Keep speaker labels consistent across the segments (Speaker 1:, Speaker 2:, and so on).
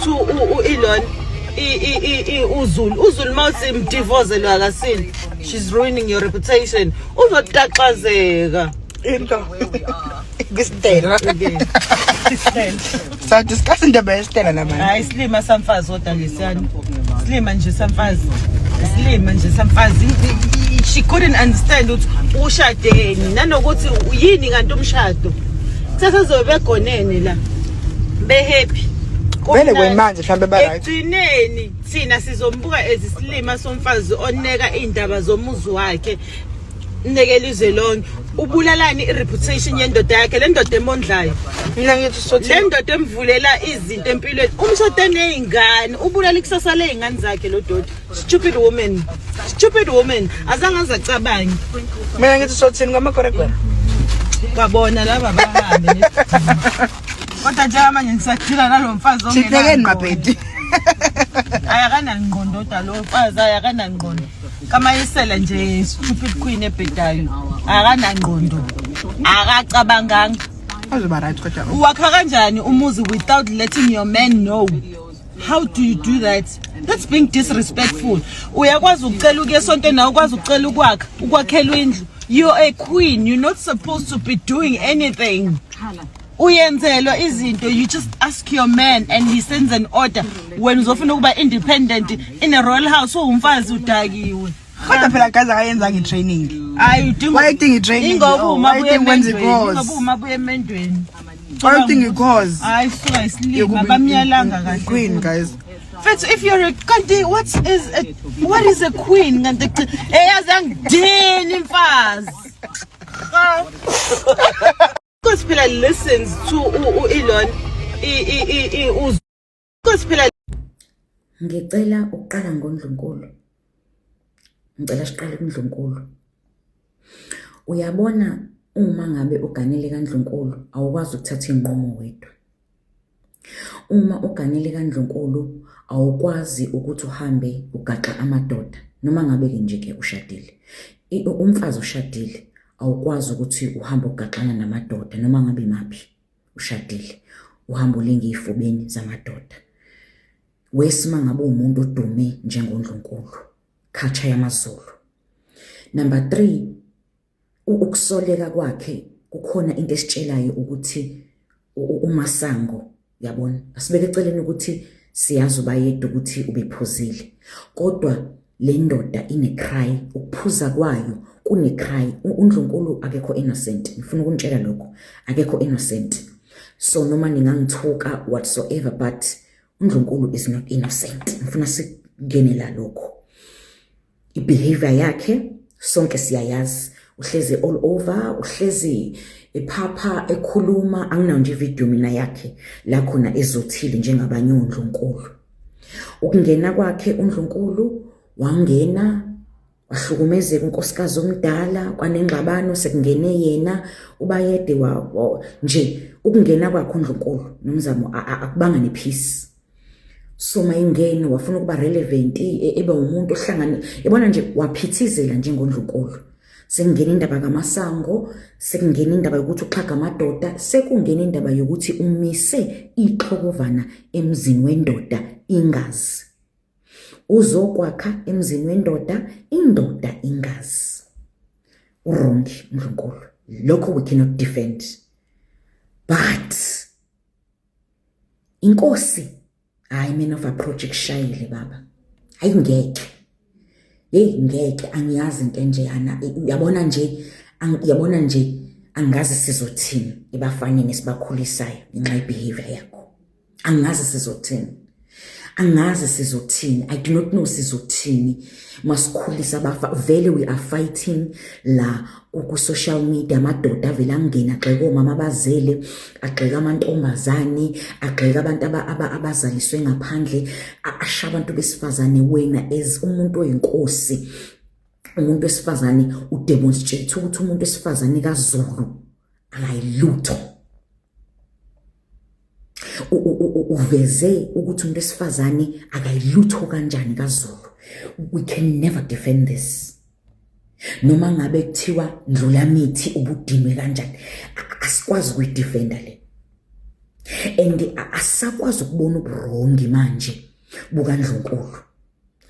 Speaker 1: To Elon, uZulu, uZulu mawuthi mdivorce lo akasini, she's ruining your reputation, uzotaxazeka.
Speaker 2: Into kwisitela.
Speaker 1: Okay.
Speaker 2: Sa discuss indaba yesitela namanje.
Speaker 1: Hayi, silima samfazi kodwa lesiyana, silima nje samfazi, silima nje samfazi. She couldn't understand ukuthi ushadeni nanokuthi yini kanti umshado. Sesezobe begonene la, be-happy.
Speaker 2: Vele kwemanje mhlambe ba right.
Speaker 1: Ekugcineni thina sizombuka ezisilima somfazi oneka iy'ndaba zomuzi wakhe, nekela izwe lonke. Ubulalani i-reputation yendoda yakhe, le ndoda emondlayo,
Speaker 2: Mina ngithi sothi
Speaker 1: le ndoda emvulela izinto empilweni, umshado ney'ngane? Ubulala ikusasa ley'ngane zakhe lo doti. Stupid woman, stupid woman, azange azacabange.
Speaker 2: Mina ngithi sothini kwamakwerekwere.
Speaker 1: Kwabona laba bahambe nesidingo. Kodwa njengamanje ngisadila nalo mfazi.
Speaker 2: Sibhekeni mabhedi.
Speaker 1: Hayi, akanangqondo kodwa lo mfazi. Hayi, akanangqondo kamayisela nje, stupid queen ebhedayo, akanangqondo, akacabanganga.
Speaker 2: Azoba right kodwa.
Speaker 1: Uwakha kanjani umuzi without letting your man know? How do you do that? That's being disrespectful. Uyakwazi ukucela ukuya esontweni, nawe ukwazi ukucela ukwakha, ukwakhelwa indlu. You're a queen, you're not supposed to be doing anything. Uyenzelwa izinto. You just ask your man and he sends an order. Wena uzofuna ukuba independent in a royal house, uwumfazi, udakiwe.
Speaker 2: Kodwa phela guys, akayenzanga i-training.
Speaker 1: Hayi, udinga
Speaker 2: Wayedinga i-training,
Speaker 1: ingoba
Speaker 2: oh,
Speaker 1: uma buye
Speaker 2: wayedinga ukwenza
Speaker 1: emendweni
Speaker 2: i-course.
Speaker 1: Ingoba uma buye emendweni.
Speaker 2: Wayedinga i-course.
Speaker 1: Hayi, suka, isilima.
Speaker 2: Yokuba
Speaker 1: Bamyalanga kahle.
Speaker 2: Queen, guys.
Speaker 1: Mfethu, if you're a kanti what is a queen kanti? Eyazi angidini mfazi. Because phela listens to Elon, because phela
Speaker 3: Ngicela ukuqala ngondlunkulu. Ngicela siqale kundlunkulu. Uyabona, uma ngabe uganele kandlunkulu, awukwazi ukuthatha iy'nqumo wedwa. Uma uganele kandlunkulu, awukwazi ukuthi uhambe ugaxa amadoda noma ngabe-ke nje-ke ushadile. Umfazi oshadile awukwazi ukuthi uhambe ugaxana namadoda noma ngabe imaphi ushadile, uhambe ulinge ey'fubeni zamadoda. Wesima ngabe uwumuntu odume njengondlunkulu, culture yamaZulu. Number 3, ukusoleka kwakhe, kukhona into esitshelayo ukuthi uMasango, yabona, asibeke eceleni ukuthi siyazi ubayedwa ukuthi ubephuzile, kodwa le ndoda ine-cry, ukuphuza kwayo kune-cry. Undlunkulu akekho innocent, ngifuna ukunitshela lokho, akekho innocent. So noma ningangithuka whatsoever, but undlunkulu is not innocent. Ngifuna sikungene la lokho. I-behavior yakhe sonke siyayazi, uhlezi all over, uhlezi ephapha, ekhuluma. Anginayo nje ividiyo mina yakhe la khona ezothile njengabanye ondlunkulu. Ukungena kwakhe undlunkulu, wangena wahlukumezeka unkosikazi omdala, kwanengxabano sekungene yena uBayede nje. Ukungena kwakhe undlunkulu nomzamo akubanga nepeace. So mayingene wafuna ukuba relevant, ebe umuntu ohlangane, yabona nje, waphithizela njengondlunkulu. Sekungena indaba kaMasango, sekungena indaba yokuthi uxhaga amadoda, sekungena indaba yokuthi umise ixhokovana emzini wendoda ingazi, uzokwakha emzini wendoda, indoda ingazi. U-wrong undlunkulu, lokho we cannot defend. But inkosi, hayi, man of approach kushayile baba. Hayi, ngeke, hey, ngeke, angiyazi into enjeyana. Uyabona nje, uyabona nje, angazi sizothini ebafaneni esibakhulisayo ngenxa yebehavior yakho. Angazi sizothini, angazi sizothini. I do not know sizothini masikhulisa abafa. Vele we are fighting la ku-social media, amadoda avele angena agxeke omama abazele, agxeke amantombazane, agxeke abantu abazaliswe ngaphandle, asha abantu besifazane. Wena as umuntu oyinkosi, umuntu wesifazane, udemonstrate ukuthi umuntu wesifazane kaZulu akayilutho. Uveze ukuthi umuntu wesifazane akayilutho kanjani kaZulu. We can never defend this, noma ngabe kuthiwa ndlulamithi ubudinwe kanjani, asikwazi ukuyidefenda le. And asakwazi ukubona uburongi manje bukaNdlunkulu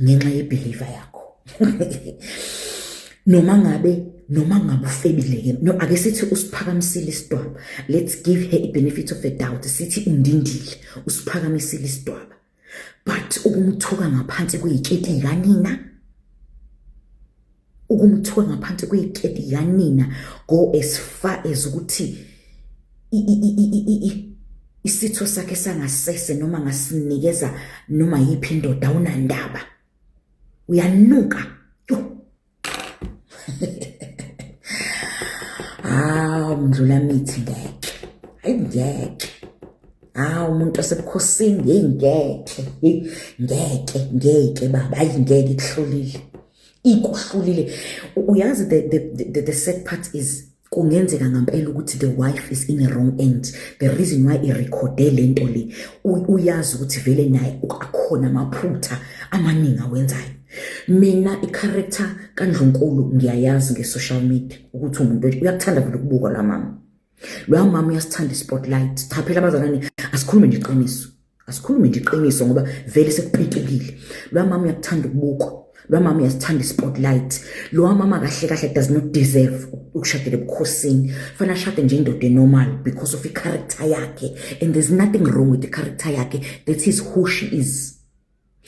Speaker 3: ngenxa ye-believer yakho. Noma ngabe ufebile ke, no, ake sithi usiphakamisile isidwaba, let's give her i-benefit of the doubt, sithi undindile, usiphakamisile isidwaba, but ukumthuka ngaphansi kwey'keti kanina, ukumthuka ngaphansi kwey'keti kanina, go as far as ukuthi isitho sakhe sangasese noma ngasinikeza noma yiphi indoda, awunandaba, uyanuka. Yo, ah, Ndlulamithi, ngeke, hayi, ngeke. Ah, umuntu wasebukhosini, hey, ngeke, hey, ngeke, ngeke baba, hayi, ngeke, ikuhlulile, ikuhlulile. Uyazi, the sad part is kungenzeka ngempela ukuthi the wife is in a wrong end. The reason why irekhode lento le, uyazi ukuthi vele naye akhona amaphutha amaningi awenzayo. Mina i-character kaNdlunkulu ngiyayazi nge-social media ukuthi umuntu uyakuthanda vele ukubuka la mama, lo mama uyasithanda i-spotlight. Cha phela abazalwane, asikhulume nje iqiniso, asikhulume nje iqiniso ngoba vele sekupitukile. Lo mama uyakuthanda ukubukwa, lo mama uyasithanda i-spotlight. Lo mama kahle kahle does not deserve ukushadela ebukhosini. Fanele ashade nje indoda enormal because of i-character yakhe, and there's nothing wrong with the character yakhe. That is who she is.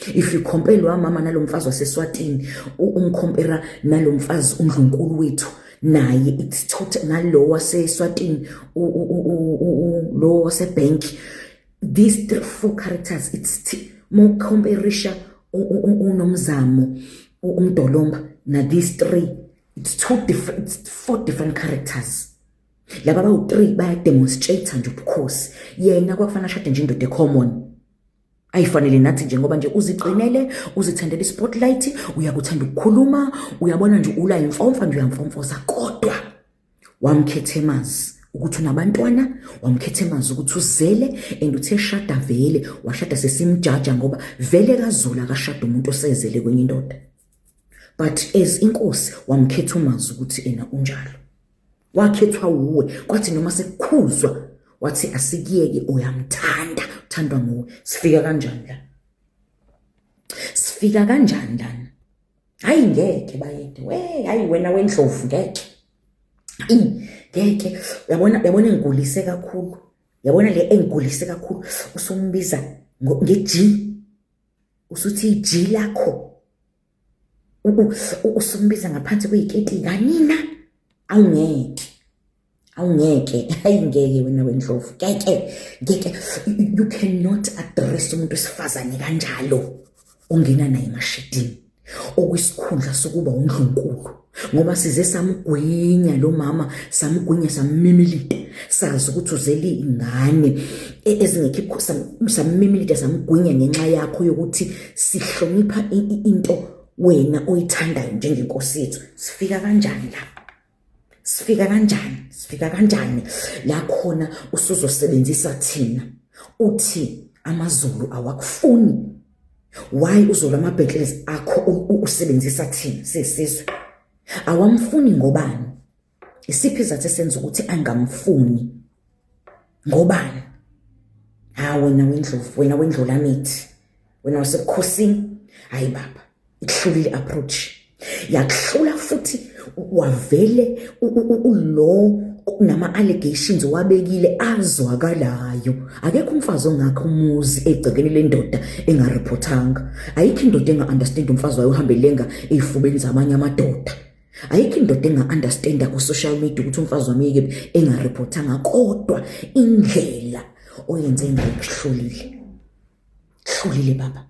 Speaker 3: If you compare lo mama nalo mfazi waseSwatini, umcompara nalo mfazi uNdlunkulu wethu naye, it's total, nalo waseSwatini, lo wasebank, these three four characters, it's more comparisha uNomzamo uMdolomba na these three, it's two different, it's four different characters. Laba bawu-three bayademonstrate nje ubukhosi. Yena kwakufanele ashade nje indoda ecommon ayifanele nathi nje, ngoba nje uziqinele, uzithandela i-spotlight, uyakuthanda ukukhuluma, uyabona nje ula imfomfa nje, uyamfomfosa. Kodwa wamkhetha emazi ukuthi unabantwana, wamkhetha emazi ukuthi uzele, and uthe shada vele washada sesimjaja, ngoba vele kaZulu akashada umuntu osezele kwenye indoda. But as inkosi wamkhetha umazi ukuthi ena unjalo, wakhethwa wuwe. Kwathi noma sekukhuzwa wathi asikuyeke, uyamthanda, uthandwa nguwe. Sifika kanjani la? Sifika kanjani lana? Hayi, ngeke bayede we, hayi wena wendlovu, ngeke, ngeke. Uyabona, uyabona engigulise kakhulu, yabona le engigulise kakhulu, usumbiza nge-G, usuthi i-G lakho, usumbiza ngaphansi kwey'keti kanina. Awungeke, awungeke, hayi, ngeke wena wendlovu, ngeke, ngeke. You cannot address umuntu wesifazane kanjalo ongena naye emashedini okwisikhundla sokuba undlunkulu, ngoba size samgwinya lo mama, samgwinya, sammimilita, sazi ukuthi uzele ingane ezingekho, sammimilita, samgwinya ngenxa yakho yokuthi sihlonipha into wena oyithandayo njengenkosi yethu. Sifika kanjani la? Sifika kanjani? Sifika kanjani la khona usuzosebenzisa thina, uthi amaZulu awakufuni? Why uzolwa ama-battles akho usebenzisa thina sisizwe? Awamfuni ngobani? Isiphi izathu esenza ukuthi angamfuni ngobani? Ha, wena wendlovu, wena wendlulamithi, wena wasebukhosini, hayi baba, ikuhlulile approach, yakuhlula futhi. Wavele ulo nama-allegations owabekile azwakalayo. Akekho umfazi ongakho umuzi egcekeni lendoda engareportanga. Ayikho indoda enga-understand umfazi wayo uhambe lenga ey'fubeni zamanye amadoda. Ayikho indoda enga-understanda ku-social media ukuthi umfazi wami yekephi engareportanga. Kodwa indlela oyenze ngayo kuhlulile, hlulile baba.